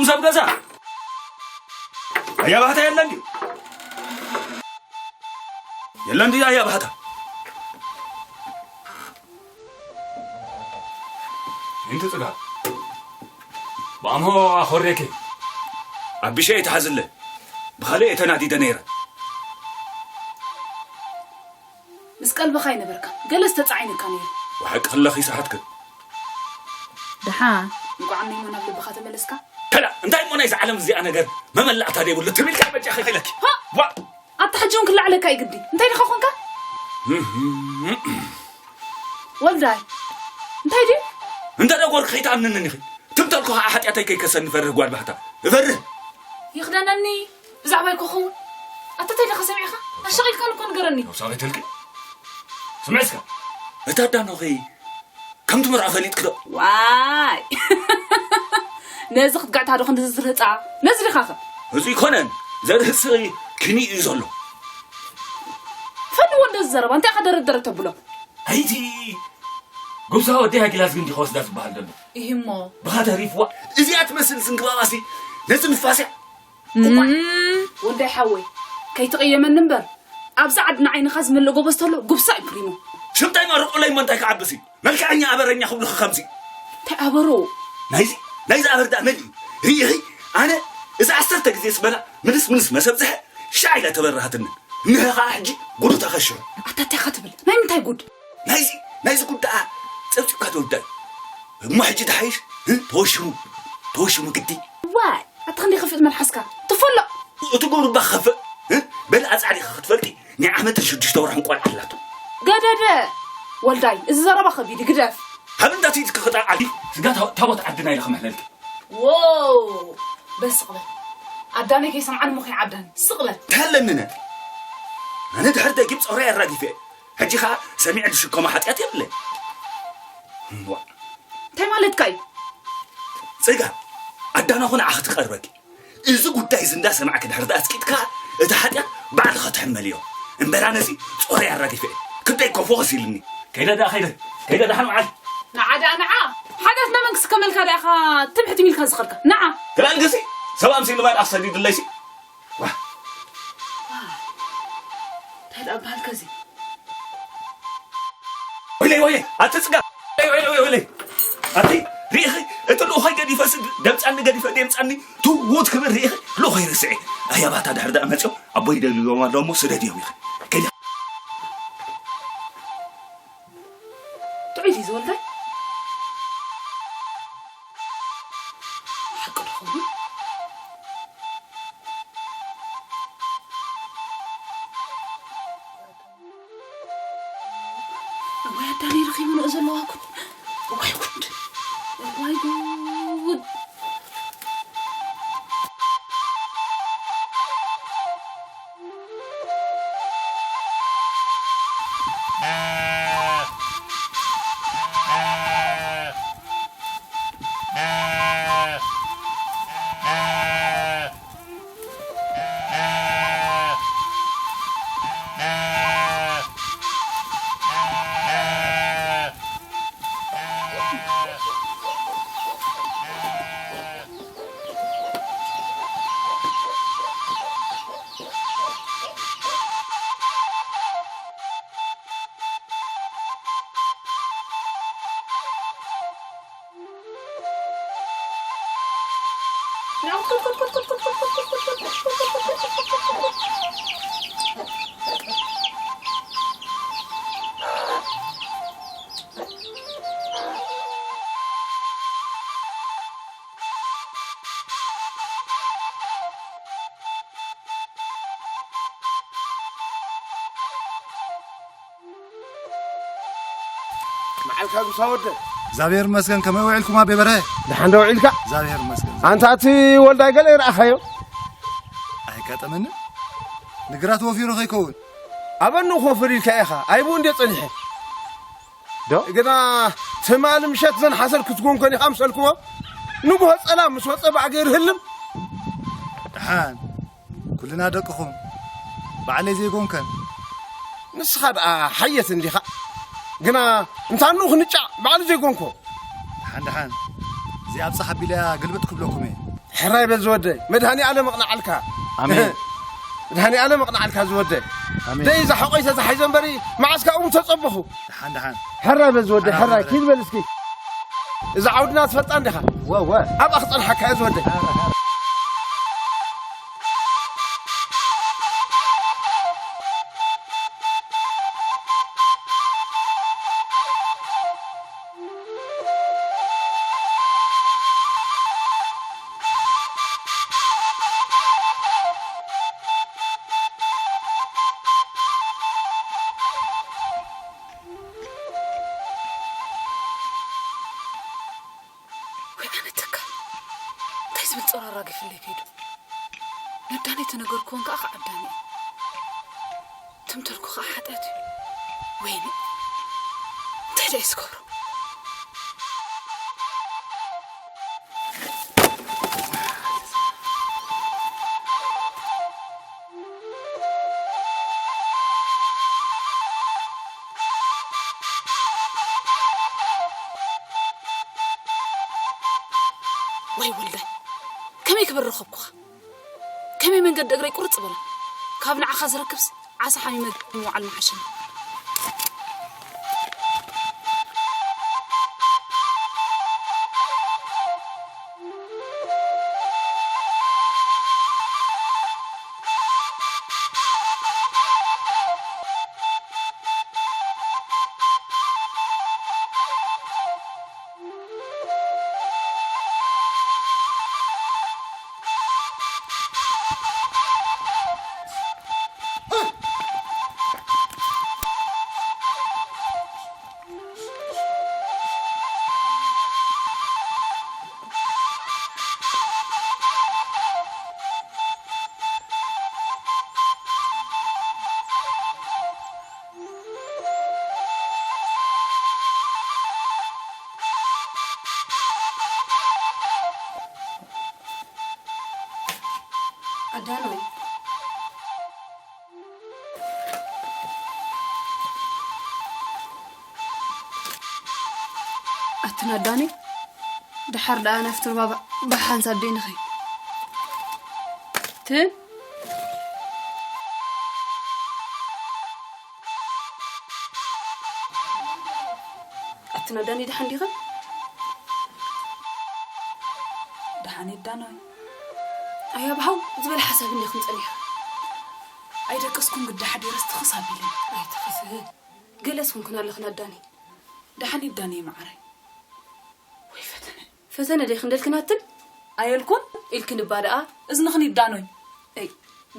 ሰብ ገዛ ኣያ ባህታ የለን ድዩ? የለን ድዩ ኣያ ባህታ? እንት ጽጋ ብኣምሆ ኣኾሬኪ ኣቢሸ የተሓዝለ ብኻልእ የተናዲደ ነይረ። ምስ ቀልብኻ ኣይነበርካ ገለ ዝተጻዒነካ ነይሩ። ብሓቂ ከለኺ ሰሓትክ። ደሓን እንቋዕ ነይሞ ናብ ልብኻ ተመለስካ። ከላ እንታይ እሞ ናይዚ ዓለም እዚኣ ነገር መመላእታ ዘይብሉ ትም ኢልካ በጃኺ ኢለኪ። ሃ! ዋ! ኣታ ሕጂ እውን ክላዕለካ እዩ ግዲ። እንታይ ዲኻ ኮንካ? ወልዳይ እንታይ ድዩ? እንተ ደጎርክ ከይትኣምንንን ኢኺ። ትም ተልኩ ኸዓ ሓጢኣተይ ከይከሰኒ ፈርህ ጓል ባህታ። እፈርህ። ይኽደነኒ ብዛዕባይ ክኸውን ኣታ እንታይ ኢኻ ሰሚዕኻ ኣሻቒልካኒ እኮ ንገረኒ ካብ ሳበይ ተልቂ ስምዕ እስከ እታ ኣዳኖኸይ ከምቲ መርዖ ፈሊጥክ ዶ ዋይ ነዚ ክትጋዕታ ዶ ክንዲ ዝዝርህፃ ነዚ ዲኻኸ እዚ ይኮነን ዘርህስኺ ክኒ እዩ ዘሎ ፈልዎ እንደዚ ዘረባ እንታይ ኢኻ ደረደረ ተብሎ ኣይቲ ጉብዛ ወዲ ሃጊላዝ ግን ዲኸ ወስዳ ዝበሃል ዘሎ ይህሞ ብኻ ተሪፍዋ እዚኣ ትመስል ዝንግባባሲ ነዚ ንፋስያ እዋይ ወልዳይ ሓወይ ከይትቕየመኒ እምበር ኣብዛ ዓዲ ንዓይንኻ ዝመልእ ጎበዝ ተሎ ጉብሳ እዩ ፕሪሞ። ሽምታይ መርቑለይ እሞ እንታይ ክዓብስ እዩ መልክዐኛ ኣበረኛ ክብሉኺ ከምዚ። እንታይ ኣበሮ? ናይዚ ናይዚ ኣበር ደኣ መን እዩ? ርእኺ ኣነ እዚ ዓሰርተ ግዜ ስበላ ምንስ ምንስ መሰብዝሐ ሻዕ ኢላ ተበራሃትኒ። እነሀ ኸዓ ሕጂ ጉዱ ተኸሽሑ። ኣታ እንታይ ኢኻ ትብል? ናይ ምንታይ ጉድ? ናይዚ ናይዚ ጉድ ደኣ ጸብጺብካ ተወዳእ። እሞ ሕጂ ደሓይሽ ተወሽሙ ተወሽሙ ግዲ። ዋይ ኣታ ክንደይ ክፍእ መልሓስካ ትፈሎ። እቲ ጉብሩ እባ ክኸፍእ በል ኣጻዕዲኺ ክትፈልጢ ናይ ዓመትን ሽዱሽተ ወርሕን ቆልዓ ኣላቶ። ገደደ ወልዳይ እዚ ዘረባ ከቢድ እዩ ግደፍ። ካብ እንዳ ትይትኪ ክጣ ዓዲ ስጋ ታቦት ዓድና ኢለ ክምሕለልኪ። ዎው በል ስቕ በል ኣዳመይ ከይሰምዓኒ እሞ ከይዓብዳኒ ስቕ በል። እንታይ ኣለኒ ነ ኣነ ድሕሪ ደጊም ጾረይ ኣራጊፈ እየ። ሕጂ ኸዓ ሰሚዐ ዝሽከሞ ሓጢኣት የብለይ። እንታይ ማለትካ እዩ? ጽጋ ኣዳና ኹ ንዓኺ ትቐርበኪ። እዚ ጉዳይ እዚ እንዳሰማዕኪ ድሕሪ ኣስቂጥካ እቲ ሓጢኣት ባዕልኻ ትሕመልዮ። እምበር ኣነሲ ጾረይ ኣራጊፈ እየ። ክብደይ እኮ ፎኸስ ኢልኒ። ከይደ ደኣ ከይደ ከይደ ደሓን መዓል። ንዓ ደኣ ንዓ ሓጢኣት መመን ክስከመልካ ደኣ ኢኻ ትም ሕትም ኢልካ ዝኸድካ ንዓ። ተላልግሲ ሰብ ኣምሲሉ ማይ ደኣ ክሰዲድለይሲ። ዋ እንታይ ደኣ በሃልካ እዚ ወይለይ ወይለይ ኣቲ ጽጋ ወይለይ ወይለይ ኣቲ ሪኢኺ እቲ ልኡኸይ ገዲፈ ደምጻኒ ገዲፈ ደምጻኒ ትውት ክብል ሪኢኺ ልኡኸይ ርስዒ ኣያባታ ድሕር ደኣ መጽኦም ኣቦይ ደልዎም ኣሎ እሞ ስደድዮም ኢኺ ከዲ ጥዑይ ድዩ ዝወልዳይ ሓቂ ድኾኑ እዋይ ኣዳነይ ረኺቡ ንኡ ዘለዋ ጉድ እዋይ ጉድ እዋይ ጉድ መዓልካ ጉሳ ወደ እግዚኣብሔር ይመስገን። ከመይ ውዒልኩም ኣቤ በርሀ? ደሓን ዶ ውዒልካ? እግዚኣብሔር ይመስገን። ኣንታ እቲ ወልዳይ ገለ ይረኣኻዮ? ኣይጋጠመንን። ንግራት ወፊሩ ከይከውን። ኣበኑ ክወፍር ኢልካ ኢኻ። ኣይብኡ እንድየ ጸኒሐ። ዶ? ግና ትማሊ ምሸት ዘን ሓሰር ክትጎንኮን ኢኻ ምሰልክዎ ንጉሆ ጸላም ምስ ወጸ ባዕ ገይሩ ህልም። ደሓን ኩልና ደቅኹም ባዕለይ ዘይጎንከን። ንስኻ ደኣ ሓየት እንዲኻ። ግና እንታንኡ ክንጫዕ ባዕሉ ዘይጎንኮ። ደሓን ደሓን እዚኣ ኣብጻሕ ኣቢለያ ግልብጥ ክብለኩም እየ። ሕራይ በል ዝወደይ፣ መድሃኒ ኣለም እቕናዓልካ። ኣሜን። መድሃኒ ኣለም እቕናዓልካ ዝወደይ። ኣሜን። ደይ እዛ ሕቆይ ተታሒዘ እምበሪ፣ መዓስ ካብኡ ተጸበኹ። ደሓን፣ ደሓን። ሕራይ በል ዝወደይ፣ ሕራይ፣ ሕራይ። ኪድ በል እስኪ። እዛ ዓውድና ትፈልጣ እንዲኻ? ወ፣ ወ። ኣብኣ ክጸንሓካ እየ ዝወደይ። ወይ ኣነ ተካ፣ እንታይ ዝብል ጾር ኣራጊፍለይ ከይዱ? ነዳነይ ተነገርክዎን ከኣ ከዓብዳኒ እዩ። ትምተልኩ ከኣ ሓጢኣት እዩ። ወይኒ፣ እንታይ ደኣ እዩ ዝገብሮ? ወይ ወልዳይ፣ ከመይ ክብል ረኸብኩኻ? ከመይ መንገዲ እግረይ ቁርጽ በላ? ካብ ንዓኻ ዝረክብስ ዓሳ ሓሚመ ምውዓል ምሓሸኒ። ኣዳነይ፣ ኣትን ኣዳነይ፣ ደሓር ደኣ ናብቲ ሩባ ብ-፣ ብሓንሳብ ደይ ንኸይድ። ትን ኣትን ኣዳነይ፣ ደሓን ዲኸ? ደሓን እየ ኣዳነይ። ኣያ ብሃው ዝበለ ሓሳብ እንዲኹም ጸኒሑ። ኣይደቀስኩን ግዳ ሓዲረስ ትኽስ ኣቢለኒ። ኣይትኽስን። ገለስ ኮንክን ኣለኽን ኣዳነይ። ደሓን እየ ኣዳነይ መዓረይ። ወይ ፈተነ። ፈተነ ደይ ክንደልክን ኣትን? ኣየልኩን? ኢልክን እባ ደኣ። እዝንኽን ይዳኖይ። እይ፣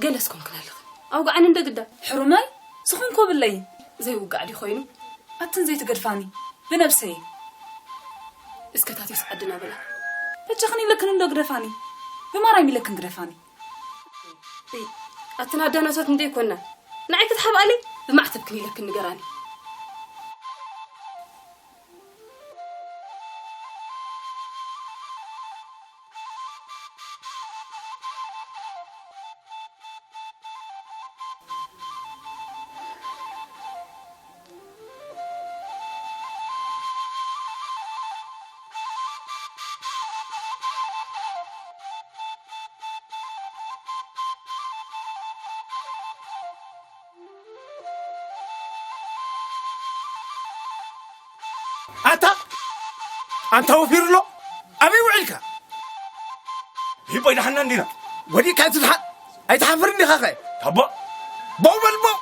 ገለስ ኮንክን ኣለኽን። ኣውግዓኒ እንደ ግዳ። ሕሩመይ፣ ስኹን ኮብለይ። ዘይውጋዕ ድዩ ኮይኑ? ኣትን ዘይትገድፋኒ፣ ብነብሰይ። እስከ ታቴስ ዓድና በላ። በጃኽን ኢለክን እንዶ ግደፋኒ። ብማርያም ኢለክን ግደፋኒ። እይ፣ ኣትን ኣዳናሶት እንደ ይኮና። ንዓይ ክትሓብኣለይ ብማዕተብክን ኢለክን ንገራኒ። ኣታ፣ ኣንታ ወፊርሎ፣ ኣበይ ውዒልካ? ሂቦይ፣ ደሓና እንዲና። ወዲእካ እቲ ደሓን፣ ኣይትሓፍርን ዲኻ ኸ? ታቦ። ቦው በል ቦው።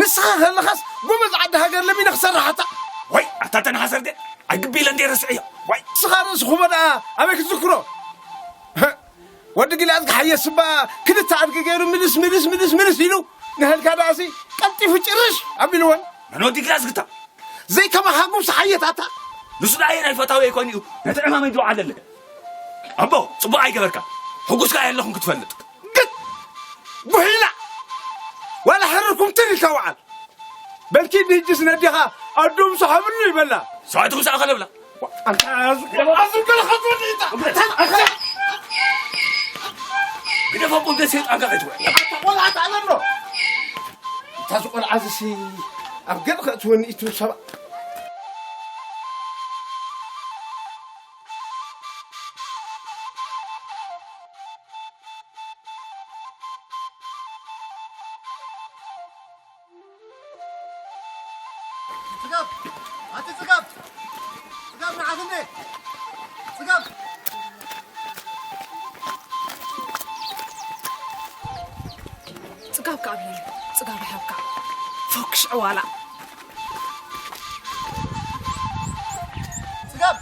ንስኻ ከለኻስ ጎበዝ ዓዲ ሃገር ለሚነ ክሰርሕ ኣታ። ወይ፣ ኣታ ተናሓሰር ደ፣ ኣይግቢ ኢለ እንደ ረስዕዮ። ወይ። ንስኻ ርእስኹሞ ደኣ ኣበይ ክትዝክሮ? ወዲ ጊልኣድ ክሓየስ እባ ክልተ ኣድጊ ገይሩ ምልስ፣ ምልስ፣ ምልስ፣ ምልስ ኢሉ ንህልካ ደኣሲ ቀልጢፉ ጭርሽ ኣቢልወን። መን ወዲ ጊልኣድ ዝግታ? ዘይከማኻ ጉስ ሓየት ኣታ። ንሱ ደኣ ኣየናይ ፈታዊ ኮይኑ እዩ ነቲ ዕማመይ ዝወዓለለ? ኣቦ፣ ጽቡቕ ኣይገበርካ። ሕጉስ ከኣ የለኹም ክትፈልጥ። ግድ! ጉሒላ! ዋላ ሕርርኩም ትር ኢልካ ወዓል። በልኪ ንህጅስ ነዴኻ ኣዱም ሰሓብሉ ይበላ። ሰዓትኩም ሰኣ ከለብላ። ኣንታ ኣዝቆልዓ ዝብለኻ ትወድኢታ። ግደፎ፣ ቁንደ ሰይጣንካ ከይትውዕል። ኣታ ቆልዓ ተኣለሎ። እታ ዝቆልዓ ዝሲ ኣብ ገድ ከእትወኒ ኢቱ ሰብኣ። ጽጋብ! ኣቲ ጽጋብ! ጽጋብ ንዓኽኒ! ጽጋብ! ጽጋብ ከኣ ብለኒ፣ ጽጋብ ይሃብካ። ፎክሽ ዕዋላ። ጽጋብ!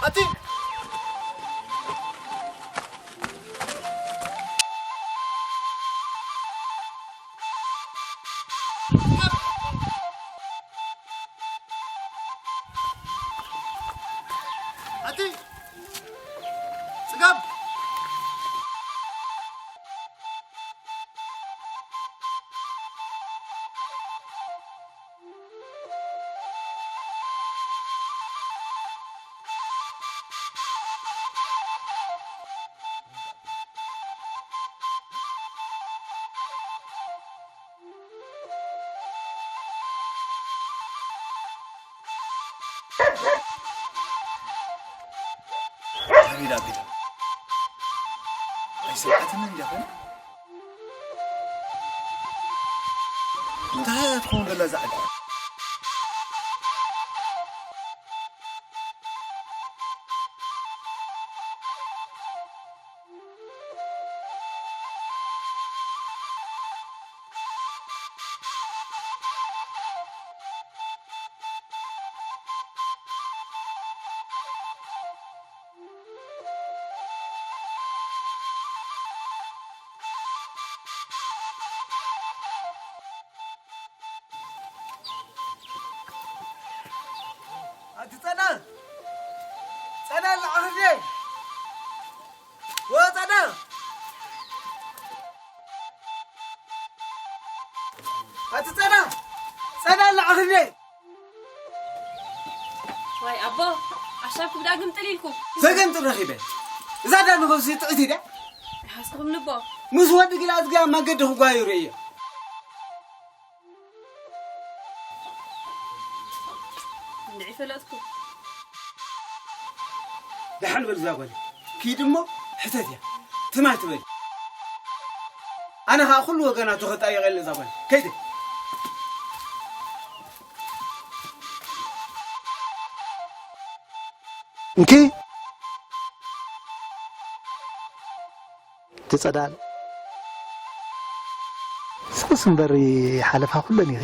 ኣቲ! ኣቲ ጽጋብ! ኣቤላ፣ ኣቤላ። ኣይሰምዓትንን ድያ ኾነ? እንታይ እያ ትኸውን ዘላ እዛ ዓዲ? ኣቲ ጸና፣ ጸና፣ ለዓኽዜ። ወጸና! ኣቲ ጸና! ጸና ኣለዓኽኒ! ዋይ ኣቦ፣ ዓሻ ክብዳ ግምጥል ኢልኩም። ዘገምጥል ረኺበ። እዛ ዳንጎ ሲ ጥዕቲ ድያ? ይሓዝኩም ልቦ። ምስ ወዲ ግልኣት ግያ መገዲ ክጓዩ ርእየ። እንድዒ ፈለጥኩ። ደሓን በል እዛ ጓል። ኪድ እሞ ሕተት እያ። ትማይ ትበል። ኣነ ኸዓ ኩሉ ወገናቱ ኸጣየቐ የለ እዛ ጓል። ከይደ። እንኪ። እቲ ጸዳል። ስቕስ እምበር ሓለፋ ኩለን ኢኺ።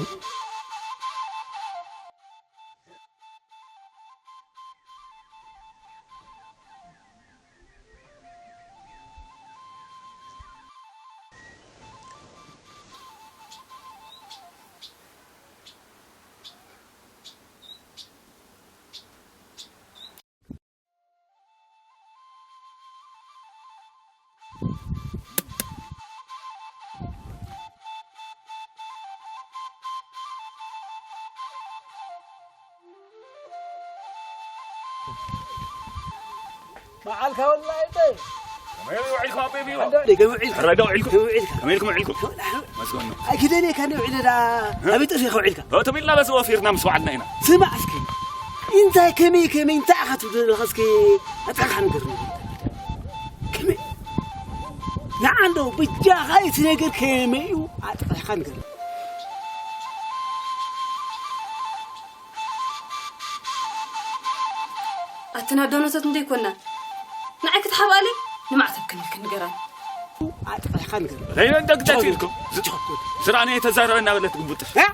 መዓልካ ወላሂ እተይ። ከመይ ውዒልኩም ኣቦይ ቢሮ? እንዶ ደገ ውዒልካ። ሕራይ ዶ ውዒልኩም? ውዒልካ። ከመይ ኢልኩም ውዒልኩም? መስገን ነው። ኣይ ክደን እየ ካነ ውዒለ ዳ። እ? ኣበይ ጠፊእካ ውዒልካ? ኦ፣ ተቢልና በዚ ወፊርና ምስ ወዓልና ኢና። ስማዕ እስኪ። እንታይ ከመይ ከመይ እንታይ ኢኻ ትብል ዘለኻ እስኪ ኣጥዕኻ ንገርኒ። ከመይ? ንዓ እንዶ ብጃኻ እቲ ነገር ከመይ እዩ ኣጥዕኻ ንገርኒ። ኣትና ዶኖታት እንደ ይኮና ንዓይ ክትሓባሊ ንማዕተብ ክንልክ ንገራን ኣጥቂሕካ ንገር። ለይበን ደግዳት ኢልኩም። ዝራ እኔ የተዛረበ እናበለት ግቡጥር። እ?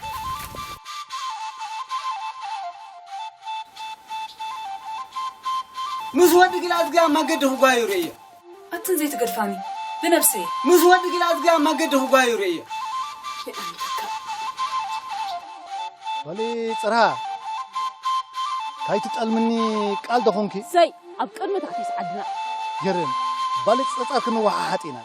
ምስ ወዲ ግልኣት ግያ መገዲ ክጓዩ ርእየ። ኣትን ዘይትገድፋኒ ብነብሰይ። ምስ ወዲ ግልኣት ግያ መገዲ ክጓዩ ርእየ። ይኣምተካ። ወሊ ጽርሃ፣ ካይትጠልምኒ ቃል ደኾንኪ? ሰይ፣ ኣብ ቅድሚ ታሕቲስ ዓድና። ገርም፣ ባልጽ ጸጸር ክንወሓሓጥ ኢና።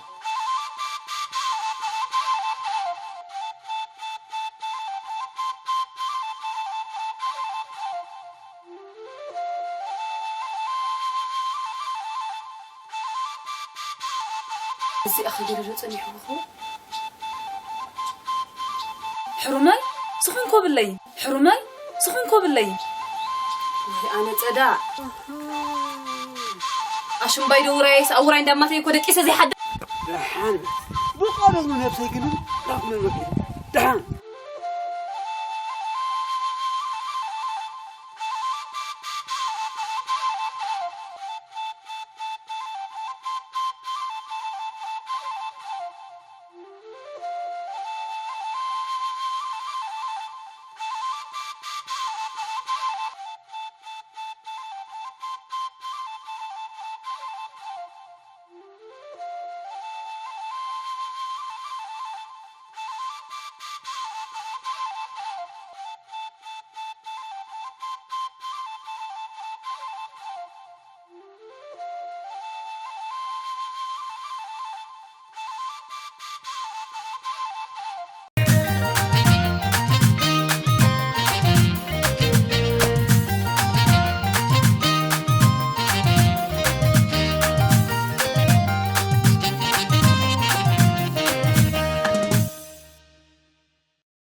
እዚኣ ክገደዶ ጸኒሑ ክኸውን? ሕሩማይ ስኹን ኮብለይ፣ ሕሩማይ ስኹን ኮብለይ። ወይ ኣነ ጸዳ። ኣሽምባይ ዶ ውራይስ ኣብ ውራይ እንዳማተይ እኮ ደቂሰ ዘይሓድር። ደሓን። ብቐደሙ ነብሰይ ግን ራብ ነብሰይ። ደሓን።